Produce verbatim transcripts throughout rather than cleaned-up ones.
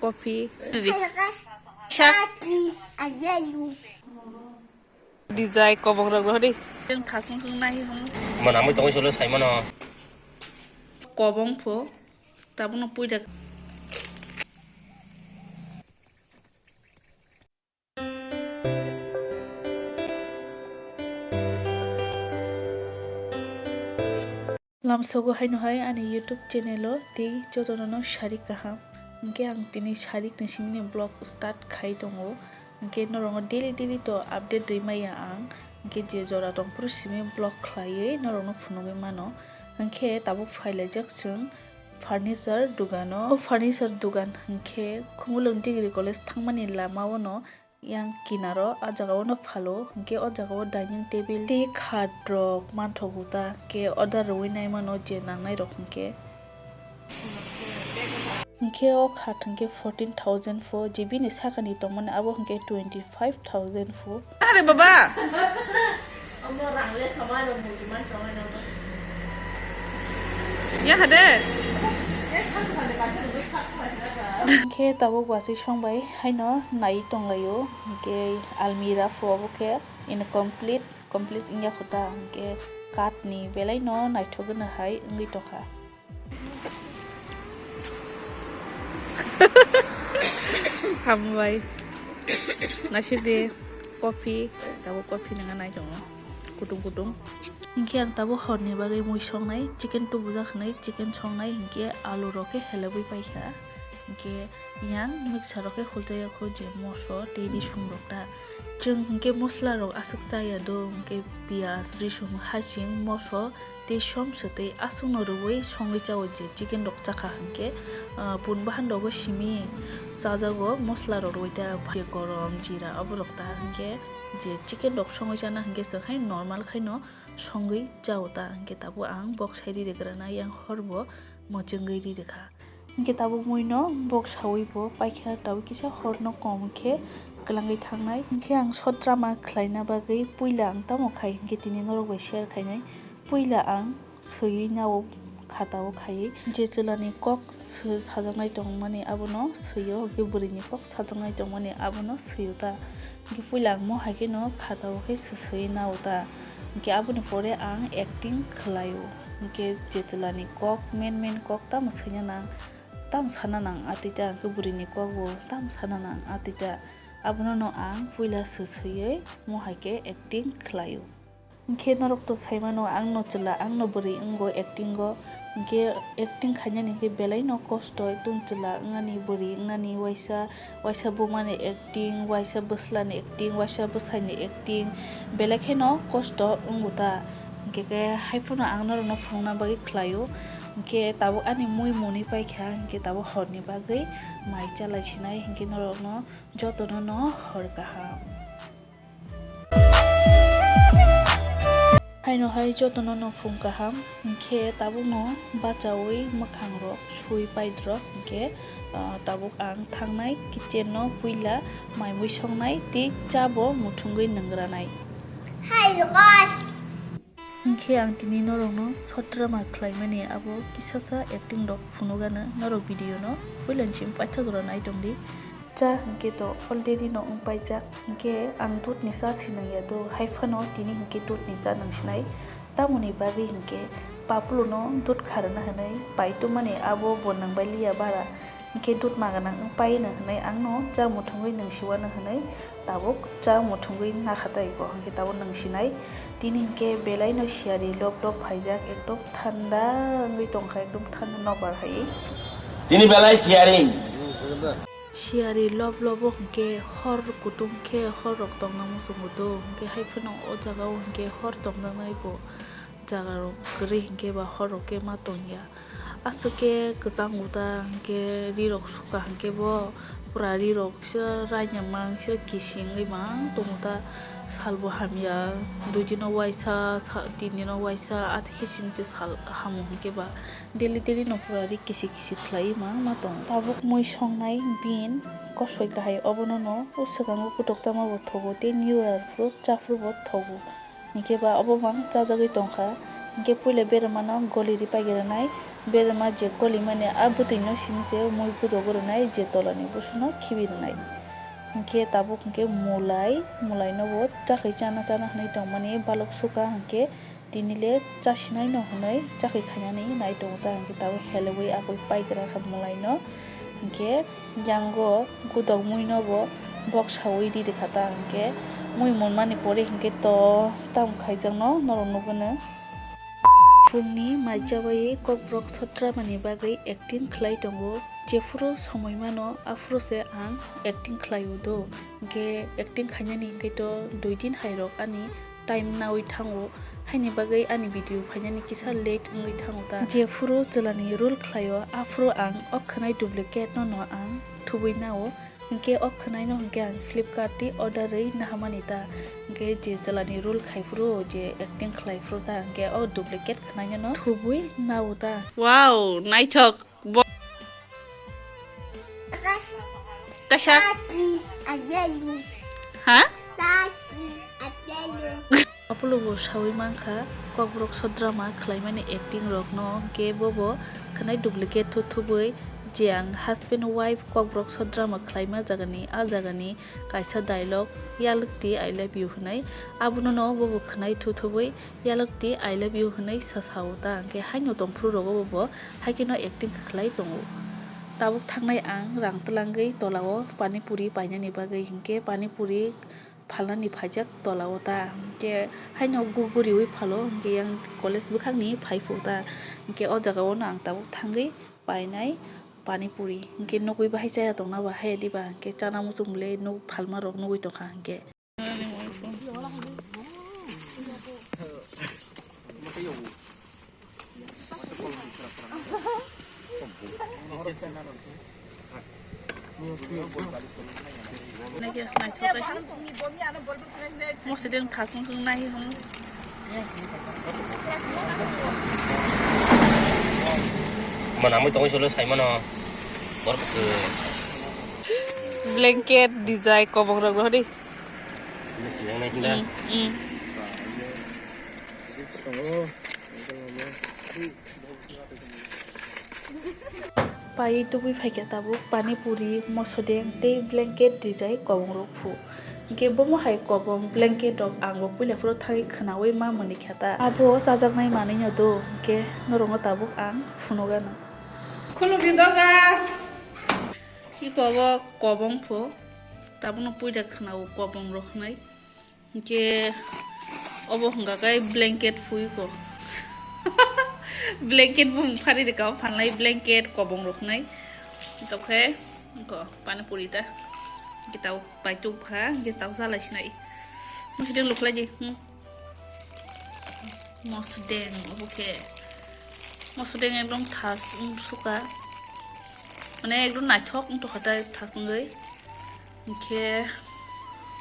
Coffee. Dijai kobong rok rw di. Chwng thasung thung nai hwn. Mona mui tongwi solo sai mano. Kobong pho. Tabukno puida. Lamsogo haino hai ani YouTube channel o tei jotono no sari kaham. Hwnkhe ang tini sari ni simi ni vlog start khai tongo. Hwnkhe norok no daily daily to update rwi maya ang. Hwnkhe je jora tong phuru simi vlog khlaiwi norok no phunugwi mano. Hwnkhe tabuk phailaijak chwng furniture dugano. O furniture dugan hwnkhe Khumulwng Degree College thangmani lama o no yang kinaro, a jaga o no phalo, hwnkhe o jaga o dining table tei khat rok manthogo ta, hwnkhe order rwui nai mano je nangnai rok hwnkhe. Hwnkhe o khat hwnkhe fourteen thousand pho, je bini sakani tongmani abo hwnkhe twenty five thousand pho. Are baba! Ya hade. Hwnkhe tabuk basi song bai haino nai tonglaio. Hwnkhe almirah pho obo khe incomplete, complete wngya kho ta. Hwnkhe kath ni belai no naithok gwnang hai wngwi tongkha. Hambai. Naisik de coffee, tabuk coffee nangna nai tongo. Kutung kutung. Hwnkhe ang tabuk horni bagwi mui songnai, chicken tubuja khwnwi chicken songnai, hwnkhe alu rok khe helebwi paikha. Hwnkhe yang mixer rok khe huljak ya kho je moso tei risum rok ta. Chwng hwnkhe mosla rok aswk chaya do, hwnkhe piyaj, risum, hasing, moso, tei som swtwi aswkno rwui songwi chao je chicken rok chakha hwnkhe, ah, pun bahan rogo simi chajago mosla rok rwui ta, je gorom, jira oborok ta hwnkhe je chicken rok songwi chana hwnkhe chwng hai normal khaino songwi chao ta hwnkhe tabuk ang bok sai ri rwgranai yang horbo mwchwngwi ri rwkha. Hwnkhe tabuk muino bok saui bo paikha, tabuk kisa horno kom khe kwlangwi thangnai. Hwnkhe ang short drama khlaina bagwi puila ang tamo khai hwnkhe tini norok bai share khainai. Puila ang swiwi nao khatao khaiwi je chwlani kok sw-, sajaknai tongmani abono swio, hwnkhe bwrwini kok sajaknai tongmani abono swio ta. Hwnkhe puila ang mo hai kheno khatao khe sw-, swiwi nao ta. Hwnkhe aboni pore ang acting khlaio. Hwnkhe je chwlani kok, main main kok tamo swina nang, tamo sana nang atwi ta, hwnkhe bwrwini kokbo tamo sana nang atwi ta. Abono no ang puila sw-, swiwi mo hai khe acting khlaio. Hwnkhe norok to saimano, ang no chwla, ang no bwrwi wngo acting o. Hwnkhe acting khainani hwnkhe belai no kosto, ekdom chwla wngnani, bwrwi wngnani, waisa, waisa buma ni acting, waisa bwsla ni acting, waisa bwsai ni acting, belai kheno kosto wngo ta. Hwnkhe khe hai phano ang norok no phunukna bagwi khlaio. Hwnkhe tabuk ani mui mwnwi paikha, hwnkhe tabuk horni bagwi mai chalai sinai, hwnkhe norok no jotono no hor kaham. Haino hai jotono no phung kaham, hwnkhe tabukno bachaui mwkhang rok sui paidrok, hwnkhe, ah, tabuk ang thangnai kitchen no puila mai mui songnai tei cha bo muthungwi nungranai. Hi, guys. Hwnkhe ang tini norokno short drama khlaimani abo kisasa acting rok phunukgano norok video no puilani simi paithago rw nai tongdi. Cha hwnkhe to already no wng paijak, hwnkhe ang dudh ni cha sinang ya do, hai phano tini hwnkhe dudh ni cha nang sinai. Tamoni bagwi hwnkhe paplu no dudh kharwna hwnwi pai tongmani abo bo nang bai liya bara. Hwnkhe dudh ma gwnang wng pai no hwnwi ang no cha muthungwi nung siwano hwnwi tabuk cha muthungwi nakha tai ko, hwnkhe tabuk nung sinai. Tini hwnkhe belai no siyari lop lop phaijak, ekdom thanda wngwi tongkha, ekdom thanda nokbar hai. Tini belai siyari. Siyari lop lop o hwnkhe hor kutung khe hor rok tongna muchungo do, hwnkhe hai phano o jaga o hwnkhe hor tongjaknai bo jaga rok kwrwi hwnkhe ba hor rok khe ma tongya. Aswk khe kwchang uda hwnkhe ri rok sukha hwnkhe bo pura ri rok kisa rainyak mang kisa kising wngwi mang tongo ta. Sal bo hamya, dui dino waisa, sa-, tin dino waisa, ati khe simi se sal hamo hwnkhe ba daily daily no pura ri kisi kisi khlaiwi mang ma tongo. Tabuk mui songnai bin kosoi kahai obono no o swkango kutok tama bo thogo tei new year phuru cha phuru bo thogo. Hwnkhe ba obo mang chajagwi tongkha. Hwnkhe puila berma no goli ri paigra nai, Berma je kolimani a bwtwino simi se mui gudogo rwnai, je tolani busuno khibi rwnai. Hinkhe tabuk hinkhe mulai, mulaino bo chakhwi chana chana hwnwi tongmani balok sukha, hinkhe tini le chasinaino hwnwi chakhwi khainani nai tongo ta, hinkhe tabuk helewui abui paigra kha mulaino. Hinkhe yango gudok muino bo bok saui ri rwkha ta, hinkhe mui munmani pore hinkhe to tamo khaijakno norok nugwino. Phungni mai chabai Kokborok sotramani bagwi acting khlai tongo. Jephuru somoi mano, aphuru se ang acting khlaio do. Hinkhe acting khainani hinkhe to dui din hai rok ani time naui thango. Haini bagwi ani video phainani kisa late wngwi thango ta. Jephuru chwlani role khlaio, aphuru ang o khwnai duplicate no no ang thubui nao. Hinkhe o khwnaino hinkhe ang Flipkart tei order rwi nahamani ta. Hinkhe je chwlani role khai phuru, je acting khlai phuru ta, hinkhe o duplicate khwnaino no thubui nao ta. Wow, naithok. Bo- Kaisa. Tati, I love you. Ha? Tati, I love you. Apolo bo saui mankha, Kokborok sodrama khlaimani acting rokno, hinkhe bobo khwnai duplicate thu thubui, je ang husband wife Kokborok sodrama khlaima jagani, a jagani kaisa dialogue, "Yalwkti I love you" hwnwi, abono no bobo khwnai thu thubui, "Yalwkti I love you" hwnwi sa sao ta, hinkhe haino tongphuru rogo bobo haikheno acting khlai tongo. Tabuk thangnai ang rang twlangwi tolao pani puri painani bagwi, hinkhe pani puri phalnani phaijak tolao ta. Hinkhe haino guguriui phalo, hinkhe yang college bwkhakni phai phu ta. Hinkhe o jagao no ang tabuk thangwi painai pani puri. Hinkhe nugui bahai chaya tongna ba haya diba, hinkhe chana muchung le nuk phalma rok nugui tongkha hinkhe. Naikhe naithok khe. Mosideng thasung thung nai hwn. Manamui tongwi solo saimano. Borok khe. Blanket design kobong rok rw di. Ini silang nai hinda. Mm, mm. Pai tubui phaikha tabuk pani puri, mosodeng tei blanket rijai kobong rok phu. Hinkhe bomo hai kobong blanket rok ang bo puila phuru thangwi khwnaui ma mani kha ta. Abo chajaknai manwi no do, hinkhe norok no tabuk ang phunukgano. Khulumni doga. Iko bo kobong phu. Tabukno puila khwnao kobong rok hwnwi. Hinkhe obo hwnka khe blanket phui ko. Blanket bumung phari rwka o phalnai blanket kobong rok hnai. Tokhe ko pani puri ta. Hinkhe tao paituk kha, hinkhe tao salai sinai. Mosodeng lukhlai di. Hmm. Mosodeng obo khe. Mosodeng ekdom thas wng suka. Mane ekdom naithok wng tokha ta thas wngwi. Hinkhe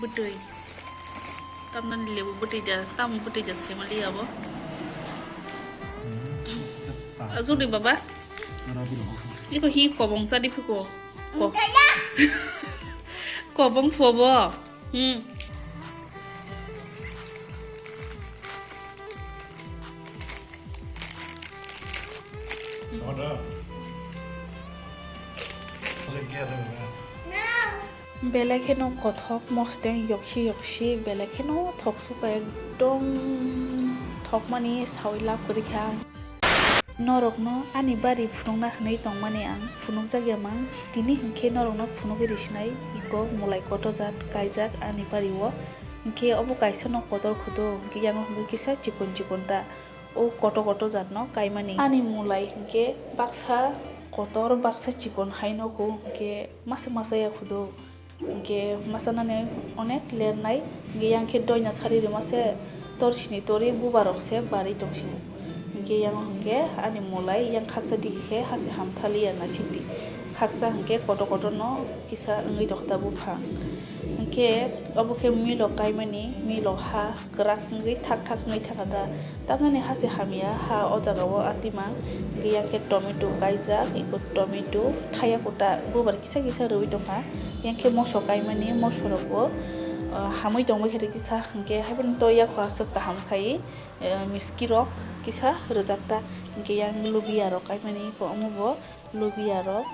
bwtwi. Tamnani lebu bwtwi da, tamo bwtwi da saimali abo. Azuk di baba. Iko hi kobong sadi phiko. Ko-, kobong phobo. Hmm. Belai kheno kothok mosodeng yoksi yoksi, belai kheno thok suka ekdom thokmani sawi lab kwrwi kha. Norokno ani bari phunukna hwnwi tongmani ang phunukjakya mang, tini hinkhe norokno phunugwi risinai iko mulai kotor jat kaijak ani bario, hinkhe obo kaisa no kotor khudu, hinkhe yango hinkhe kisa chikon chikon ta. O koto koto jatno kaimani. Ani mulai hinkhe baksa kotor, baksa chikon hai nokho, hinkhe masa masa ya khudu. Hinkhe masa nani onek lernai. Hinkhe yang khe doina sari rwma se torsini tori buba rok se barwi tongsi. Hinkhe yang hinkhe ani mulai yang khaksa digi khe hase hamthali ya naisik di. Khaksa hinkhe koto koto no kisa wngwi tongkha ta buphang. Hinkhe obo khe milo kaimani, milo ha kwrak wngwi thak thak wngwi thangkha ta. Tamnani hase hamya ha o jaga o atimang. Hinkhe yang khe tomato kaijak, eko tomato thaya kota bubar kisa kisa rwui tongkha. Yang khe moso kaimani, moso rok bo, ah, hamwi tongwi khe kisa hinkhe haiphano to yakho aswk kaham khai, eh, miski rok kisa rwjak ta. Hwnkhe yang lubia rok kaimani iko omo bo lubia rok.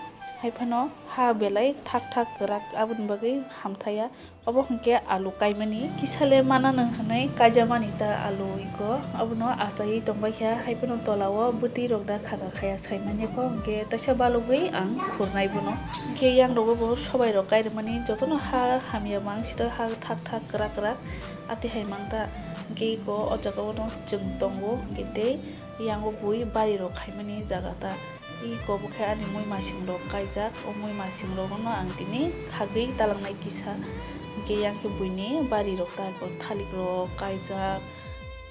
Haiphano ha belai thak thak kwrak aboni bagwi hamthaya. Obo hwnkhe alu kaimani. Kisale mananw hwnwi kaijamani ta alu iko. Abono achaiwi tongbaikha. Haiphano tolao bwtwi rok da khaka khaya saimanya kho. Hwnkhe taisa balugwi ang khurnai bono. Hwnkhe yang rogo bo sobai rok kairwmani jotono ha hamya mang sida ha thak thak kwrak kwrak. Ati hai mang ta. Hwnkhe iko o jaga o no chwng tongo. Hwnkhe tei yango bui bari rok khaimani jaga ta. Iko bo khe ani mui masing rok kaijak. O mui masing rok no ang tini khagwi talangnai kisa. Hwnkhe yang khe buini bari rok ta iko thalik rok kaijak.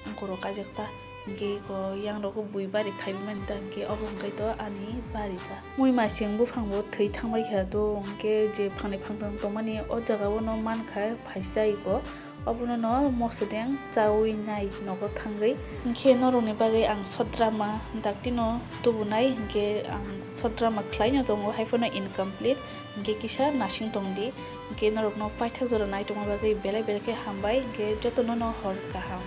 Wngkor rok kaijak ta. Hwnkhe iko yang rok bui bari khaiwi mani ta. Hwnkhe obo hwnkhe to ani bari ta. Mui masing buphang bo thwi thangbai kha do. Hwnkhe je phangni phangthang tongmani o jaga o no mankha phaisa iko. Obono no mosodeng chawi nai nogo thangwi. Hwnkhe norokni bagwi ang short drama daktino tubunai, hwnkhe ang short drama khlaino tongo, haiphano incomplete, hwnkhe kisa nasing tongdi. Hwnkhe norokno paithak jora naitongma bagwi belai belai khe hambai, hwnkhe jotono no hor kaham.